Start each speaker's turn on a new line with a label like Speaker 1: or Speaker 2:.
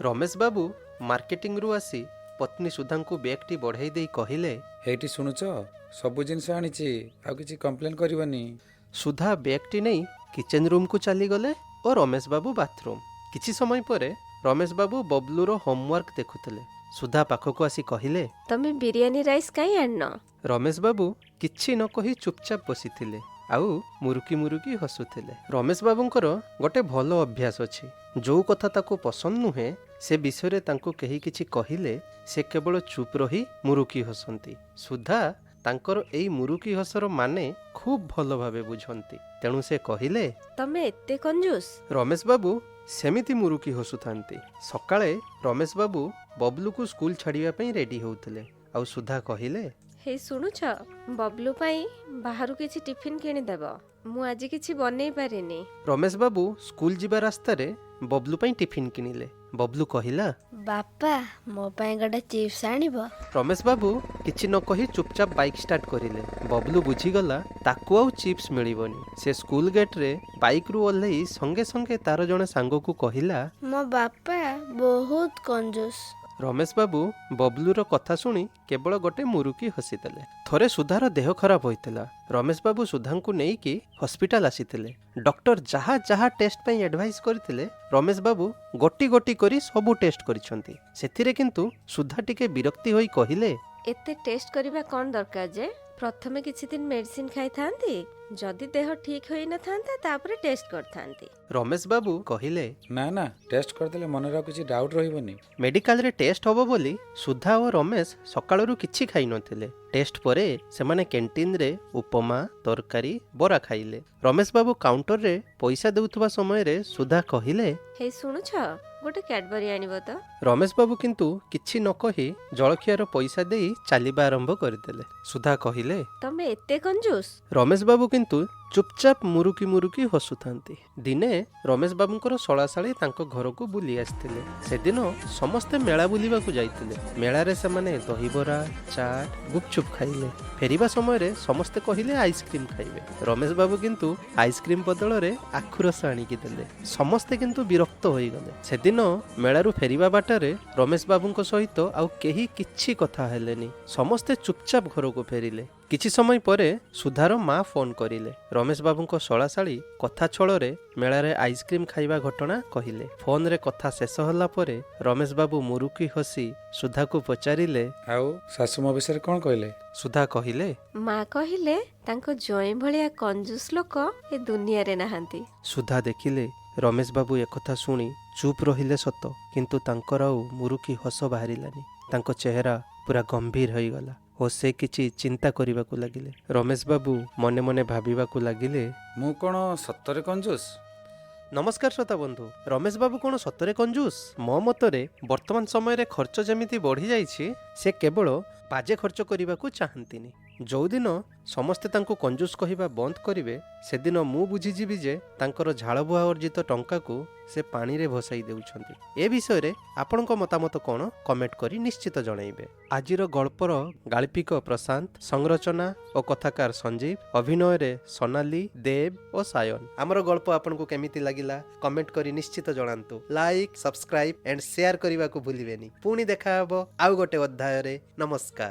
Speaker 1: ରମେଶ ବାବୁ ମାର୍କେଟିଂରୁ ଆସି ପତ୍ନୀ ସୁଧାଙ୍କୁ ବ୍ୟାଗ୍ଟି ବଢ଼ାଇ ଦେଇ କହିଲେ,
Speaker 2: ଏଇଠି ଶୁଣୁଛ, ସବୁ ଜିନିଷ ଆଣିଛି, ଆଉ କିଛି କମ୍ପ୍ଲେନ୍ କରିବନି।
Speaker 1: ସୁଧା ବ୍ୟାଗ୍ଟି ନେଇ କିଚେନ୍ ରୁମ୍କୁ ଚାଲିଗଲେ ଓ ରମେଶ ବାବୁ ବାଥରୁମ୍। କିଛି ସମୟ ପରେ ରମେଶ ବାବୁ ବବଲୁର ହୋମୱାର୍କ ଦେଖୁଥିଲେ। ସୁଧା ପାଖକୁ ଆସି କହିଲେ,
Speaker 3: ତମେ ବିରିୟାନୀ ରାଇସ୍ କାଇଁ ଆଣିନ?
Speaker 1: ରମେଶ ବାବୁ କିଛି ନ କହି ଚୁପଚାପ ବସିଥିଲେ ଆଉ ମୁରୁକି ମୁରୁକି ହସୁଥିଲେ। ରମେଶ ବାବୁଙ୍କର ଗୋଟେ ଭଲ ଅଭ୍ୟାସ ଅଛି। ଯୋଉ କଥା ତାକୁ ପସନ୍ଦ ନୁହେଁ, ସେ ବିଷୟରେ ତାଙ୍କୁ କେହି କିଛି କହିଲେ ସେ କେବଳ ଚୁପ୍ ରହି ମୁରୁକି ହସନ୍ତି। ସୁଧା ତାଙ୍କର ଏଇ ମୁରୁକି ହସର ମାନେ ଖୁବ୍ ଭଲ ଭାବେ ବୁଝନ୍ତି। ତେଣୁ ସେ କହିଲେ,
Speaker 3: ତମେ ଏତେ କଞ୍ଜୁସ?
Speaker 1: ରମେଶ ବାବୁ ସେମିତି ମୁରୁକି ହସୁଥାନ୍ତି। ସକାଳେ ରମେଶ ବାବୁ ବବଲୁକୁ ସ୍କୁଲ ଛାଡ଼ିବା ପାଇଁ ରେଡି ହେଉଥିଲେ ଆଉ ସୁଧା କହିଲେ,
Speaker 3: ହେଇ ଶୁଣୁଛ, ବବଲୁ ପାଇଁ ବାହାରୁ କିଛି ଟିଫିନ୍ କିଣିଦେବ, ମୁଁ ଆଜି କିଛି ବନେଇ ପାରିନି।
Speaker 1: ରମେଶ ବାବୁ ସ୍କୁଲ ଯିବା ରାସ୍ତାରେ ବବଲୁ ପାଇଁ ଟିଫିନ୍ କିଣିଲେ। ବବଲୁ କହିଲା,
Speaker 4: ବାପା, ମୋ ପାଇଁ ଗୋଟେ ଚିପ୍ସ ଆଣିବ।
Speaker 1: ରମେଶ ବାବୁ କିଛି ନ କହି ଚୁପଚାପ ବାଇକ୍ ଷ୍ଟାର୍ଟ କରିଲେ। ବବଲୁ ବୁଝିଗଲା ତାକୁ ଆଉ ଚିପ୍ସ ମିଳିବନି। ସେ ସ୍କୁଲ ଗେଟ୍ରେ ବାଇକ୍ରୁ ଓହ୍ଲେଇ ସଙ୍ଗେ ସଙ୍ଗେ ତାର ଜଣେ ସାଙ୍ଗକୁ କହିଲା,
Speaker 4: ମୋ ବାପା ବହୁତ କଞ୍ଜୁସ।
Speaker 1: ରମେଶ ବାବୁ ବବଲୁର କଥା ଶୁଣି କେବଳ ଗୋଟେ ମୁରୁକି ହସିଦେଲେ। ଥରେ ସୁଧାର ଦେହ ଖରାପ ହୋଇଥିଲା। ରମେଶ ବାବୁ ସୁଧାଙ୍କୁ ନେଇକି ହସ୍ପିଟାଲ ଆସିଥିଲେ। ଡକ୍ଟର ଯାହା ଯାହା ଟେଷ୍ଟ ପାଇଁ ଆଡଭାଇସ୍ କରିଥିଲେ, ରମେଶ ବାବୁ ଗୋଟି ଗୋଟି କରି ସବୁ ଟେଷ୍ଟ କରିଛନ୍ତି। ସେଥିରେ କିନ୍ତୁ ସୁଧା ଟିକେ ବିରକ୍ତି ହୋଇ କହିଲେ,
Speaker 3: ଏତେ ଟେଷ୍ଟ କରିବା କ'ଣ ଦରକାର ଯେ? ପ୍ରଥମେ କିଛି ଦିନ ମେଡିସିନ ଖାଇଥାନ୍ତି, ଯଦି ଦେହ ଠିକ୍ ହୋଇନଥାନ୍ତା ତାପରେ ଟେଷ୍ଟ କରିଥାନ୍ତି।
Speaker 1: ରମେଶ ବାବୁ କହିଲେ,
Speaker 2: ନା ନା, ଟେଷ୍ଟ କରିଦେଲେ ମନରେ ଆଉ କିଛି ଡାଉଟ୍ ରହିବନି।
Speaker 1: ମେଡିକାଲରେ ଟେଷ୍ଟ ହବ ବୋଲି ସୁଧା ଓ ରମେଶ ସକାଳରୁ କିଛି ଖାଇନଥିଲେ। ଟେଷ୍ଟ ପରେ ସେମାନେ କ୍ୟାଣ୍ଟିନରେ ଉପମା, ତରକାରୀ, ବରା ଖାଇଲେ। ରମେଶ ବାବୁ କାଉଣ୍ଟରରେ ପଇସା ଦେଉଥିବା ସମୟରେ ସୁଧା କହିଲେ,
Speaker 3: ହେଇ ଶୁଣୁଛ, ଗୋଟେ କ୍ୟାଡବରି ଆଣିବ ତ।
Speaker 1: ରମେଶ ବାବୁ କିନ୍ତୁ କିଛି ନ କହି ଜଳଖିଆର ପଇସା ଦେଇ ଚାଲିବା ଆରମ୍ଭ କରିଦେଲେ। ସୁଧା କହିଲେ,
Speaker 3: ତମେ ଏତେ କଞ୍ଜୁସ?
Speaker 1: ରମେଶ ବାବୁ କିନ୍ତୁ ଚୁପଚାପ ମୁରୁକି ମୁରୁକି ହସୁଥାନ୍ତି। ଦିନେ ରମେଶ ବାବୁଙ୍କର ଶଳାଶାଳୀ ତାଙ୍କ ଘରକୁ ବୁଲି ଆସିଥିଲେ। ସେଦିନ ସମସ୍ତେ ମେଳା ବୁଲିବାକୁ ଯାଇଥିଲେ। ମେଳାରେ ସେମାନେ ଦହିବରା, ଚାଟ୍, ଗୁପଚୁପ୍ ଖାଇଲେ। ଫେରିବା ସମୟରେ ସମସ୍ତେ କହିଲେ ଆଇସ୍କ୍ରିମ୍ ଖାଇବେ। ରମେଶ ବାବୁ କିନ୍ତୁ ଆଇସ୍କ୍ରିମ୍ ବଦଳରେ ଆଖୁରସ ଆଣିକି ଦେଲେ। ସମସ୍ତେ କିନ୍ତୁ ବିରକ୍ତ ହୋଇଗଲେ। ସେଦିନ ମେଳାରୁ ଫେରିବା ବାଟରେ ରମେଶ ବାବୁଙ୍କ ସହିତ ଆଉ କେହି କିଛି କଥା ହେଲେନି। ସମସ୍ତେ ଚୁପଚାପ ଘରକୁ ଫେରିଲେ। କିଛି ସମୟ ପରେ ସୁଧାର ମା ଫୋନ୍ କରିଲେ। ରମେଶ ବାବୁଙ୍କ ଶଳାଶାଳୀ କଥା ଛଳରେ ମେଳାରେ ଆଇସ୍କ୍ରିମ୍ ଖାଇବା ଘଟଣା କହିଲେ। ଫୋନରେ କଥା ଶେଷ ହେଲା ପରେ ରମେଶ ବାବୁ ମୁରୁକି ହସି ସୁଧାକୁ ପଚାରିଲେ,
Speaker 2: ଆଉ ଶାଶୁ ମୋ ବିଷୟରେ କ'ଣ କହିଲେ?
Speaker 1: ସୁଧା କହିଲେ,
Speaker 3: ମା କହିଲେ ତାଙ୍କ ଜ୍ୱାଇଁ ଭଳିଆ କଞ୍ଜୁସ ଲୋକ ଏ ଦୁନିଆରେ ନାହାନ୍ତି।
Speaker 1: ସୁଧା ଦେଖିଲେ ରମେଶ ବାବୁ ଏକଥା ଶୁଣି ଚୁପ୍ ରହିଲେ ସତ, କିନ୍ତୁ ତାଙ୍କର ଆଉ ମୁରୁକି ହସ ବାହାରିଲାନି। ତାଙ୍କ ଚେହେରା ପୁରା ଗମ୍ଭୀର ହୋଇଗଲା ଓ ସେ କିଛି ଚିନ୍ତା କରିବାକୁ ଲାଗିଲେ। ରମେଶ ବାବୁ ମନେ ମନେ ଭାବିବାକୁ ଲାଗିଲେ,
Speaker 2: ମୁଁ କ'ଣ ସତରେ କଞ୍ଜୁସ?
Speaker 1: ନମସ୍କାର ଶ୍ରୋତା ବନ୍ଧୁ। ରମେଶ ବାବୁ କ'ଣ ସତରେ କଞ୍ଜୁସ? ମୋ ମତରେ ବର୍ତ୍ତମାନ ସମୟରେ ଖର୍ଚ୍ଚ ଯେମିତି ବଢ଼ିଯାଇଛି, ସେ କେବଳ ବାଜେ ଖର୍ଚ୍ଚ କରିବାକୁ ଚାହାନ୍ତିନି। ଯୋଉଦିନ ସମସ୍ତେ ତାଙ୍କୁ କଞ୍ଜୁସ କହିବା ବନ୍ଦ କରିବେ, ସେଦିନ ମୁଁ ବୁଝିଯିବି ଯେ ତାଙ୍କର ଝାଳବୁହା ଅର୍ଜିତ ଟଙ୍କାକୁ ସେ ପାଣିରେ ଭସାଇ ଦେଉଛନ୍ତି। ଏ ବିଷୟରେ ଆପଣଙ୍କ ମତାମତ କ'ଣ କମେଣ୍ଟ କରି ନିଶ୍ଚିତ ଜଣାଇବେ। ଆଜିର ଗଳ୍ପର ଗାଳ୍ପିକ ପ୍ରଶାନ୍ତ, ସଂରଚନା ଓ କଥାକାର ସଞ୍ଜୀବ, ଅଭିନୟରେ ସୋନାଲି, ଦେବ ଓ ସାୟନ। ଆମର ଗଳ୍ପ ଆପଣଙ୍କୁ କେମିତି ଲାଗିଲା କମେଣ୍ଟ କରି ନିଶ୍ଚିତ ଜଣାନ୍ତୁ। ଲାଇକ୍, ସବସ୍କ୍ରାଇବ୍ ଆଣ୍ଡ ସେୟାର କରିବାକୁ ଭୁଲିବେନି। ପୁଣି ଦେଖାହବ ଆଉ ଗୋଟେ ଅଧ୍ୟାୟରେ। ନମସ୍କାର।